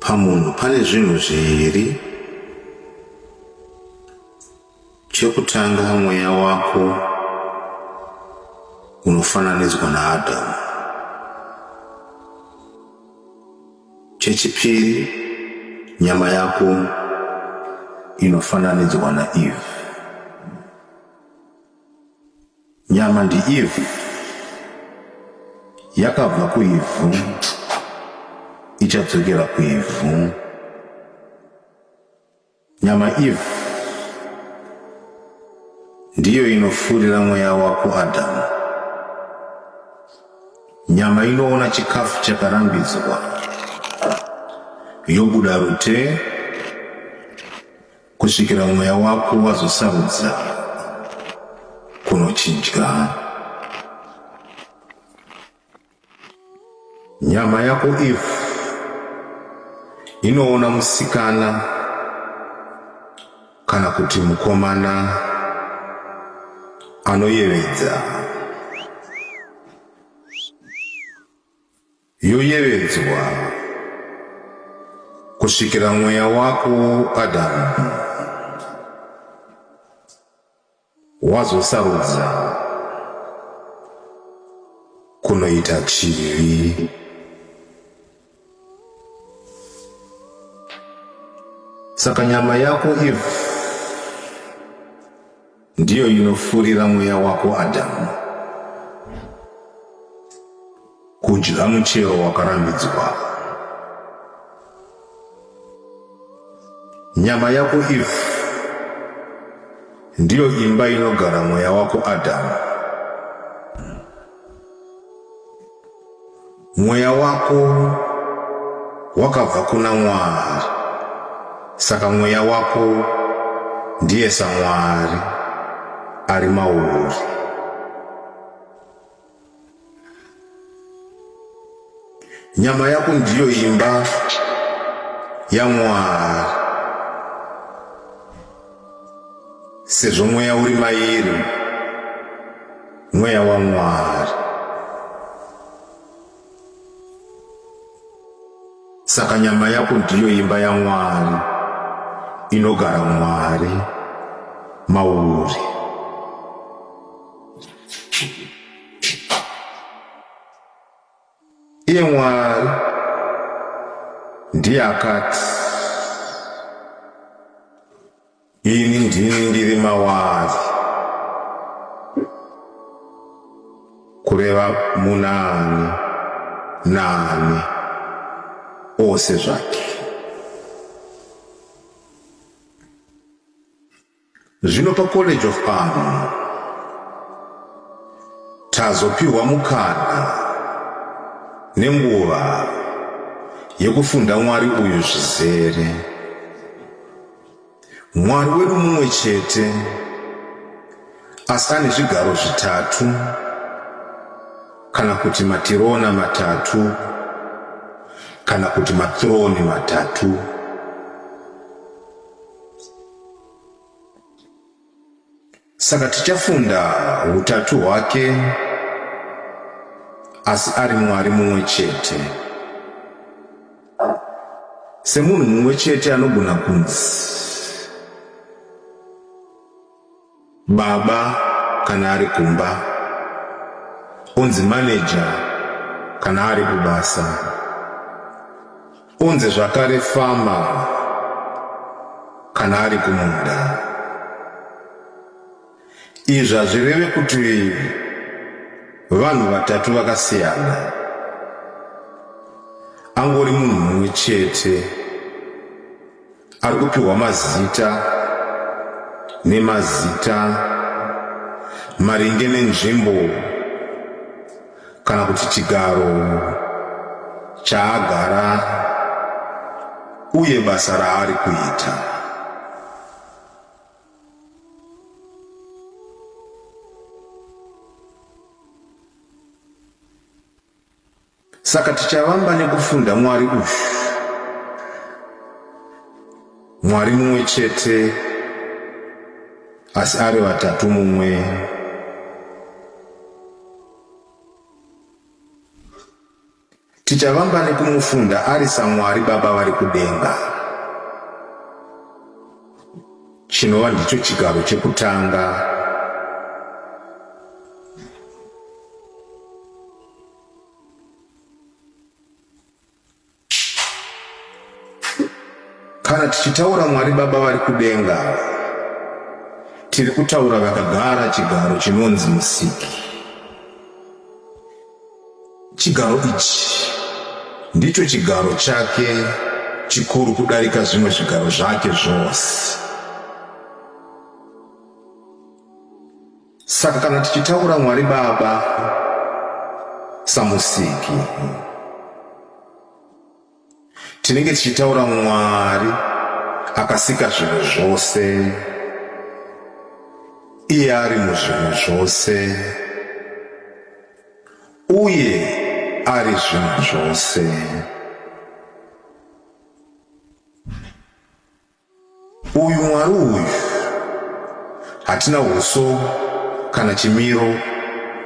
Pamunhu pane zvinhu zviiri. Chekutanga mweya wako unofananidzwa naAdhamu. Chechipiri nyama yako inofananidzwa naEve. Nyama ndiEve, yakabva kuivhu, ichadzokera kuivhu. Nyama Eve ndiyo inofurira mweya wako Adamu. Nyama inoona chikafu chakarambidzwa yobuda rute kusvikira mweya wako wazosarudza kunochidya. Nyama yako if inoona musikana kana kuti mukomana anoyevedza yoyevedzwa kusvikira mweya wako Adamu Wazosarudza kunoita chivi. Saka nyama yako ivhu ndiyo inofurira mweya wako Adamu kudya muchero wakarambidzwa. Nyama yako ivhu ndiyo imba inogara mweya wako Adamu. Mweya wako wakabva kuna Mwari, saka mweya wako ndiye saMwari ari mauri. Nyama yako ndiyo imba yaMwari, sezvo mweya uri mairi, mweya waMwari. Saka nyama yako ndiyo imba yaMwari inogara Mwari mauri. Iye Mwari ndiye akati, Ini ndini ndiri mawari, kureva munaani naani ose zvake. Zvino paCollege of Army tazopihwa mukana nenguva yekufunda Mwari uyu zvizere. Mwari wedu mumwe chete asi ane zvigaro zvitatu kana kuti matirona matatu kana kuti matroni matatu. Saka tichafunda hutatu hwake asi ari Mwari mumwe chete. Semunhu mumwe chete anogona kunzi Baba kana ari kumba, onzi manager kana ari kubasa, onzi zvakare farmer kana ari kumunda. Izvi hazvireve kuti vanhu vatatu vakasiyana. Angori munhu mumwe chete ari kupiwa mazita nemazita maringe nenzvimbo kana kuti chigaro chaagara uye basa raari kuita. Saka tichavamba nekufunda Mwari uyu, Mwari mumwe chete asi ari vatatu mumwe. Tichavamba nekumufunda ari saMwari Baba vari kudenga, chinova ndicho chigaro chekutanga. Kana tichitaura Mwari Baba vari kudenga, tiri kutaura vakagara chigaro chinonzi Musiki. Chigaro ichi ndicho chigaro chake chikuru kudarika zvimwe zvigaro zvake zvose. Saka kana tichitaura Mwari Baba saMusiki, tinenge tichitaura Mwari akasika zvinhu zvose, iye ari muzvinhu zvose uye ari zvinhu zvose. Uyu Mwari uyu hatina huso kana chimiro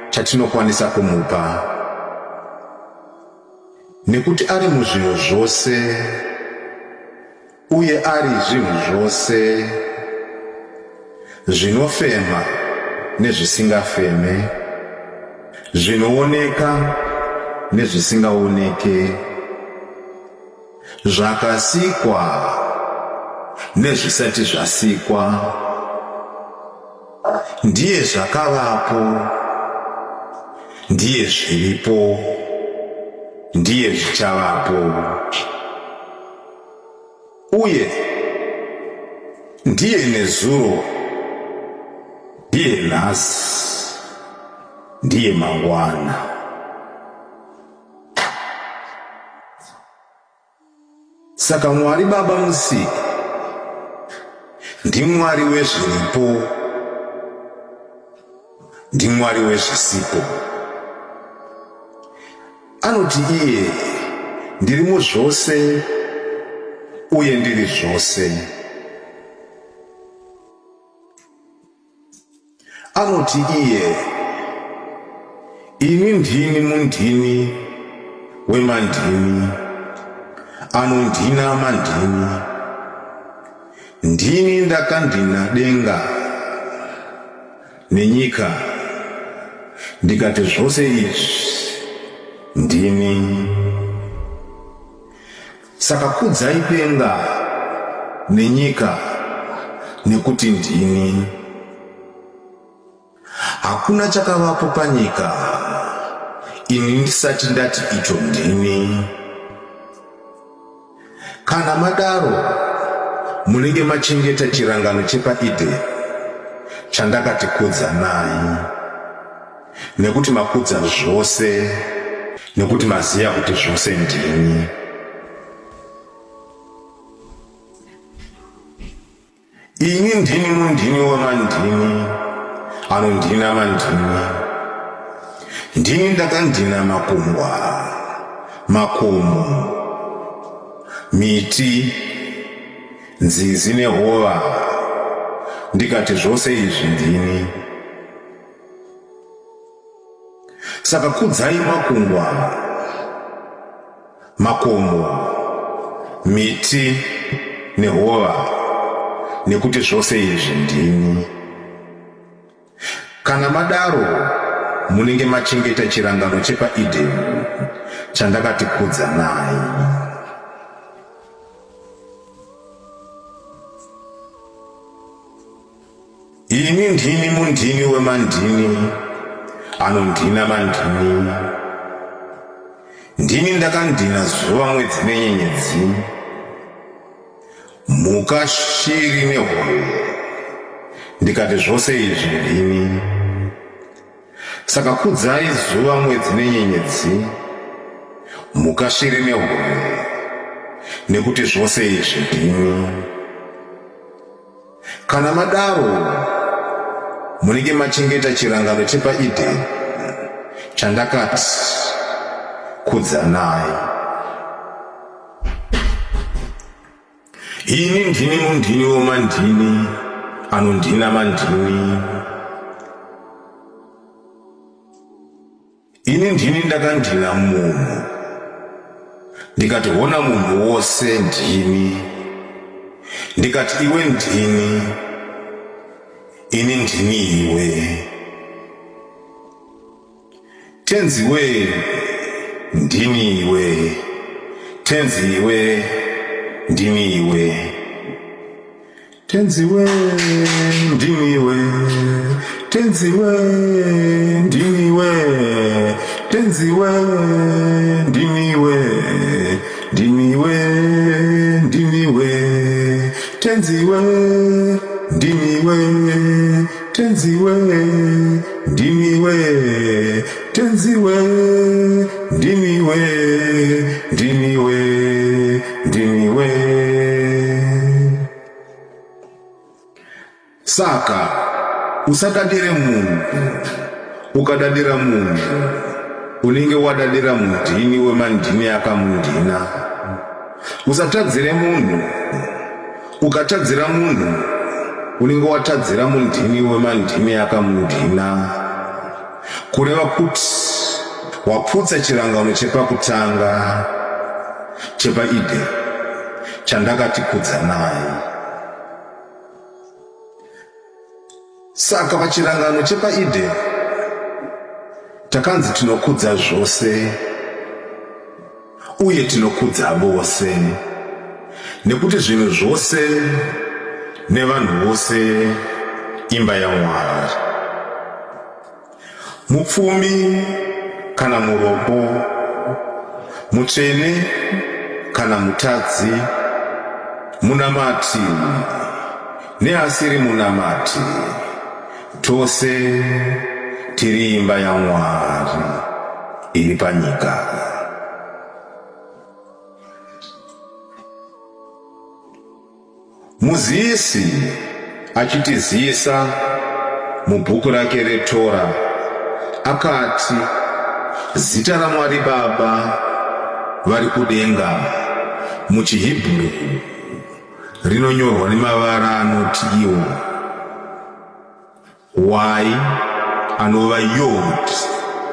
chatinokwanisa kumupa nekuti ari muzvinhu zvose uye ari zvinhu zvose zvinofema nezvisingafeme, zvinooneka nezvisingaoneke. Zvakasikwa nezvisati zvasikwa, ndiye zvakavapo, ndiye zviripo, ndiye zvichavapo, uye ndiye nezuro, ndiye nhasi, ndiye mangwana. Saka Mwari Baba Musiki ndiMwari wezviripo, ndiMwari wezvisipo. Anoti iye ndiri muzvose uye ndiri zvose. Anoti iye, Ini ndini mundini wemandini, anondina mandini. Ndini ndakandina denga nenyika, ndikati zvose izvi ndini. Saka kudzai denga nenyika nekuti ndini. Hakuna chakavapo panyika ini ndisati ndati icho ndini. Kana madaro munenge machengeta chirangano chepaEden chandakati kudzanai nekuti makudza zvose nekuti maziya kuti zvose ndini. Ini ndini mundini wamandini anondina mandini. Ndini ndakandina makungwa, makomo, miti, nzizi nehova ndikati zvose izvi ndini. Saka kudzai makungwa, makomo, miti nehova nekuti zvose izvi ndini. Kana madaro munenge machengeta chirangano chepaEden chandakati kudzanai. Ini ndini mundini wemandini anondina mandini. Ndini ndakandina zuva mwedzi nenyenyedzi, mhuka shiri nehove, ndikati zvose izvi ndini. Saka kudzai zuva mwedzi nenyenyedzi, mhuka shiri nehove, nekuti zvose izvi ndini. Kana madaro, munenge machengeta chirangano chepaEden chandakati kudzanai. Ini ndini mundini womandini anondina mandini. Ini ndini ndakandina munhu. Ndikati hona munhu wose ndini. Ndikati iwe ndini, ini ndini iwe. Tenzi we ndini iwe, tenzi iwe ndini iwe. Tenzi we ndini iwe, tenzi we ndini iwe, tenzi we ndini iwe, ndini iwe ndini iwe, tenzi we ndini iwe, tenzi we ndini iwe, tenzi we ndini iwe, ndini iwe, ndini iwe. Saka usadadire munhu, ukadadira munhu unenge wadadira mundini wemandini akamundina. Usatadzire munhu, ukatadzira munhu unenge watadzira mundini wemandini akamundina. Kureva kuti waputsa chirangano chepakutanga chepaEden chandakati kudzanai. Saka pachirangano chepaEden takanzi tinokudza zvose uye tinokudza vose, nekuti zvinhu zvose nevanhu vose imba yaMwari. Mupfumi kana murombo, mutsvene kana mutadzi, munamati neasiri munamati, tose tiri imba yaMwari iri panyika. Muzivisi achitizivisa mubhuku rake reTora akati zita raMwari Baba vari kudenga muchiHibhuru rinonyorwa nemavara anoti iwo Y anova Yod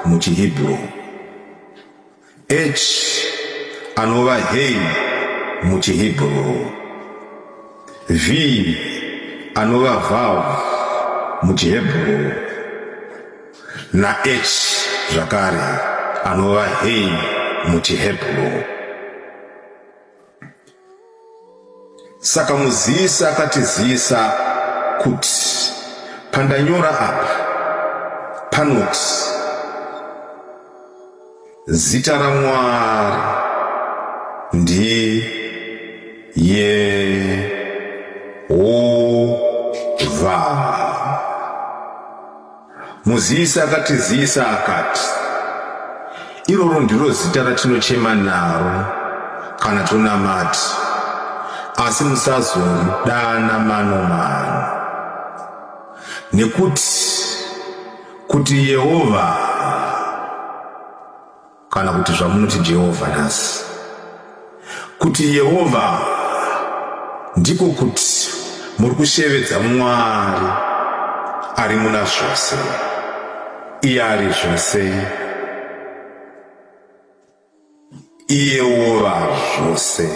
muchiHibhuru. H anova Hey muchiHebheru, V anova Vav muchiHebheru naH zvakare anova Hey muchiHebheru. Saka muzivisi akatizivisa kuti pandanyora apa panoti Zita raMwari ndi Yehovha. Muzivisi akatizivisa akati, Iroro ndiro zita ratinochema naro kana tonamata, asi musazoridana mano mano, nekuti kuti Yehovha kana kuti zvamunoti Jehovha nhasi, kuti Yehovha ndiko kuti muri kushevedza Mwari ari muna zvose, iye ari zvose, iye wova zvose,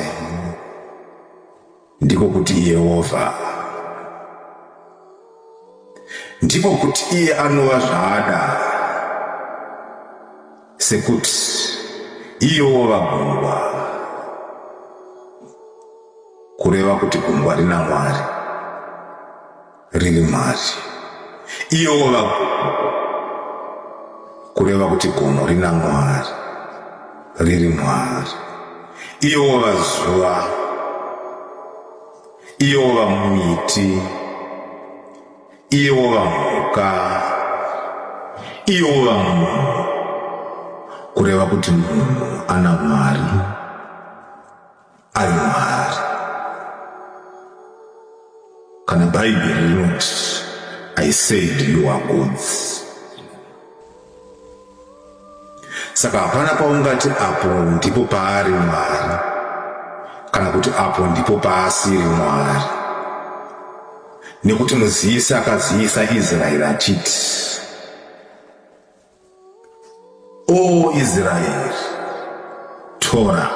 ndiko kuti Yehovha. Ndiko kuti iye anova zvaada, sekuti iye wova gungwa, kureva kuti gungwa rina Mwari, riri Mwari. Iye wova kureva kuti gomo rina Mwari, riri Mwari. Iye wova zuva, Iye wova miti, iye wova mhuka, iye wova munhu, kureva kuti munhu ana Mwari, ari Mwari. Kana Bhaibheri rinoti, I said you are gods. Saka hapana paungati apo ndipo paari Mwari kana kuti apo ndipo paasiri Mwari, nekuti muzivisi akazivisa Israeri achiti, O Israeri, tora.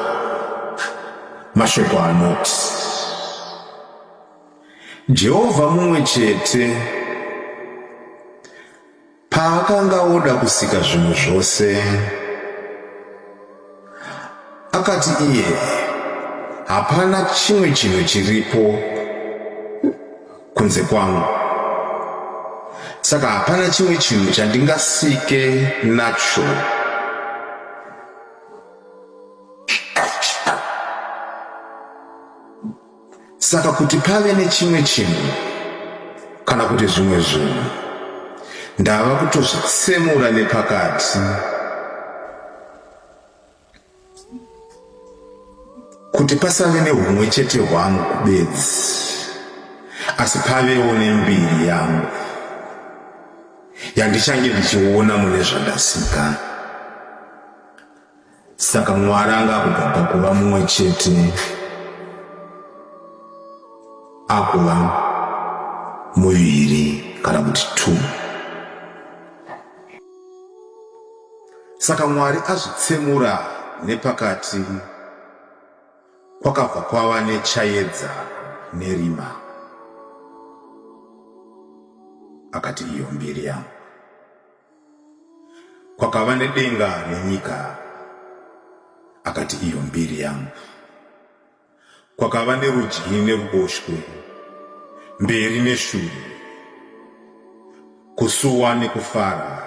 Mashoko anoti, Jehovha mumwe chete paakanga oda kusika zvinhu zvose, akati iye, hapana chimwe chinhu chiripo kunze kwangu. Saka hapana chimwe chinhu chandingasike nacho. Saka kuti pave nechimwe chinhu kana kuti zvimwe zvinhu, ndava kutozvitsemura nepakati kuti pasave nehumwe chete hwangu bedzi, asi pavewo nembiri yangu yandichange ndichiona mune zvandasika. Saka Mwari anga akubva pakuva mumwe chete akuva muviri kana kuti two. Saka Mwari azvitsemura nepakati kwakabva kwava nechaedza nerima. Akati iyo mbiri yangu. Kwakava nedenga nenyika, akati iyo mbiri yangu. Kwakava nerudyi neruboshwe, mberi neshure, kusuwa nekufara,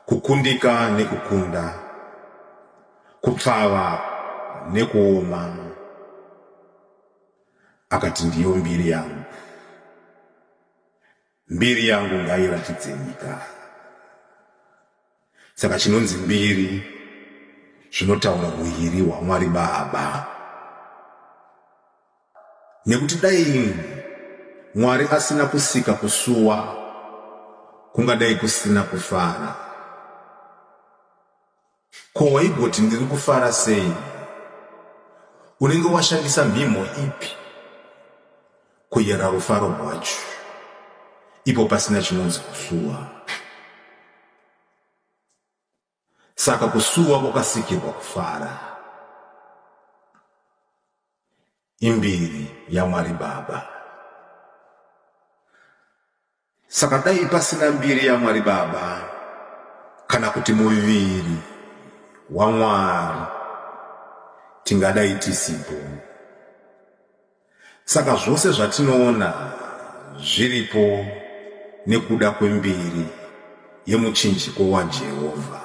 kukundika nekukunda, kupfava nekuoma, akati ndiyo mbiri yangu. Mbiri yangu ngairatidze nyika. Saka chinonzi mbiri zvinotaura huiri hwaMwari Baba. Nekuti dai Mwari asina kusika kusuwa, kungadai kusina kufara. Ko waigoti ndiri kufara sei? Unenge washandisa mhimho ipi kuyera rufaro rwacho ipo pasina chinonzi kusuwa? Saka kusuwa kwakasikirwa kufara. Imbiri yaMwari Baba. Saka dai pasina mbiri yaMwari Baba kana kuti muviri waMwari tingadai tisipo. Saka zvose zvatinoona zviripo nekuda kwembiri yemuchinjiko waJehovha.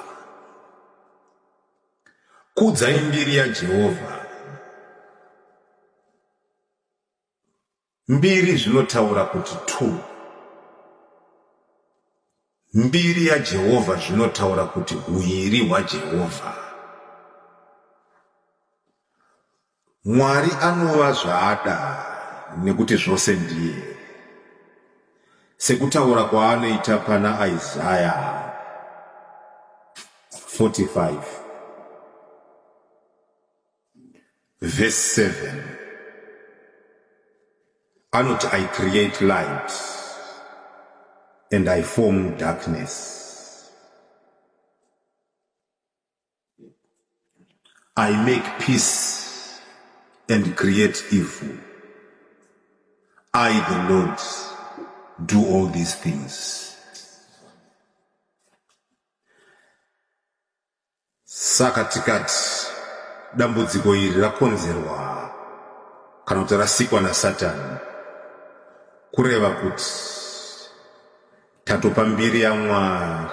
Kudzai mbiri yaJehovha. Mbiri zvinotaura kuti two. Mbiri yaJehovha zvinotaura kuti huiri hwaJehovha. Mwari anova zvaada nekuti zvose ndiye. Sekutaura kwaanoita pana Isaya 45. Verse 7 anoti I create light and I form darkness. I make peace and create evil. I, the Lord, do all these things. Saka tikati dambudziko iri rakonzerwa kana kuti rasikwa naSatani, kureva kuti tatopa mbiri yaMwari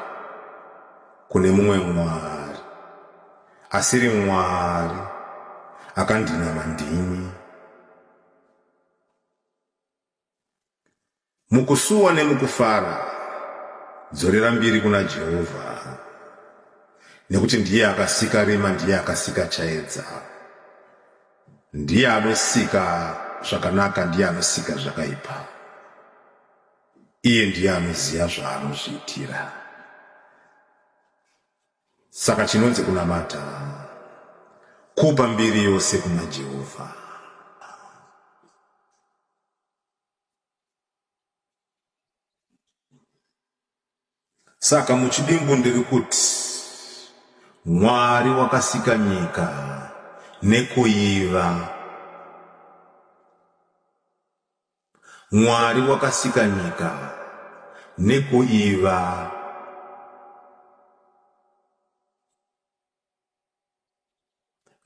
kune mumwe Mwari asiri Mwari akandinama ndini. Mukusuwa nemukufara, dzorera mbiri kuna Jehovha, nekuti ndiye akasika rima, ndiye akasika chaedza, ndiye anosika zvakanaka, ndiye anosika zvakaipa. Iye ndiye anoziva zvaanozviitira. Saka chinonzi kunamata kupa mbiri yose kuna Jehovha. Saka muchidimbu ndiri kuti Mwari wakasika nyika Nekuiva. Mwari wakasika nyika nekuiva.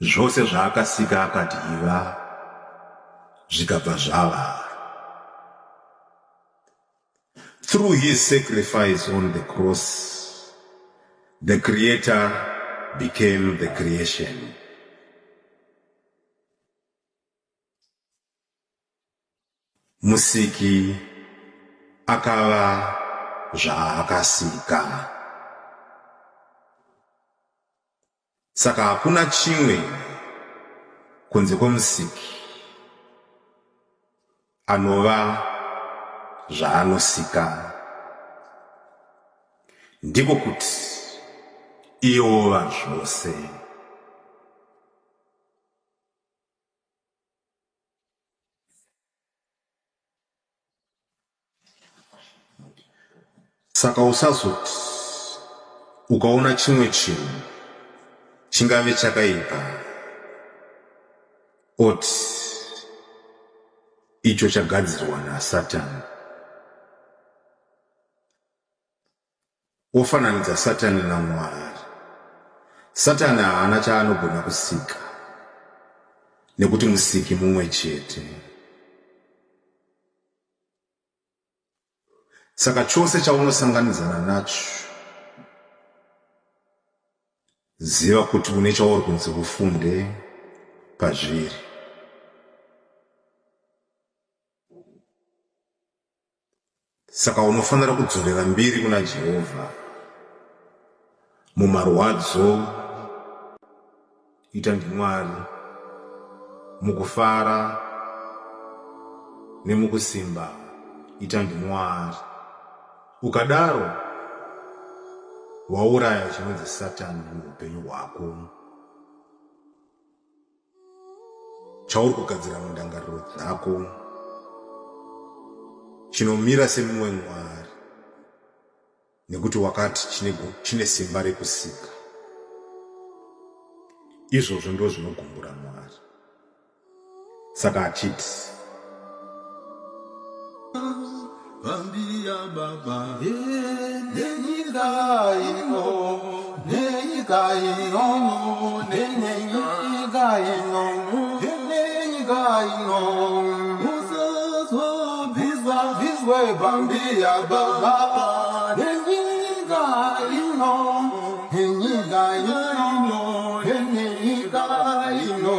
Zvose zvaakasika akati iva, zvikabva zvava. Through his sacrifice on the cross, the creator became the creation. Musiki akava zvaakasika. Saka hakuna chimwe kunze kwemusiki anova zvaanosika. Ndiko kuti iye wova zvose. Saka usazoti ukaona chimwe chinhu chingave chakaipa oti icho chagadzirwa naSatani. Wofananidza Satani naMwari. Satani haana chaanogona kusika nekuti musiki mumwe chete. Saka chose chaunosanganidzana nacho ziva kuti une chauri kunzi ufunde pazviri. Saka unofanira kudzorera mbiri kuna Jehovha mumarwadzo, ita ndiMwari, mukufara nemukusimba, ita ndiMwari. Ukadaro wauraya chinonzi Satani muupenyu hwako. Chauri kugadzira mundangariro dzako chinomira semumwe mwari nekuti wakati chine, chine simba rekusika. Izvozvo ndo zvinogumbura Mwari. Saka achiti Pambiri ya baba nenyika ino nenyika ino nenyika ino nenyika ino usazobviswa bviswe pambiri ya baba nenyika ino nenyika ino nenyika ino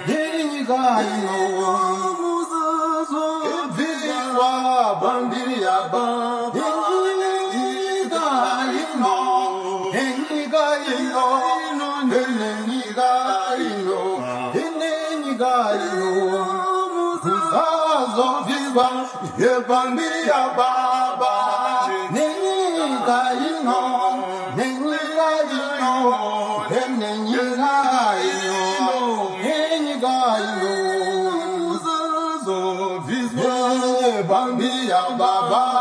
nenyika ino musazobviswa pambiri ya baba nenyika ino nenyika ino nenyika ino nenyika ino musazobviswa yepambiri ya baba nenyika ino nenyika ino nenyika ino nenyika ino musazobviswa yepambiri ya baba.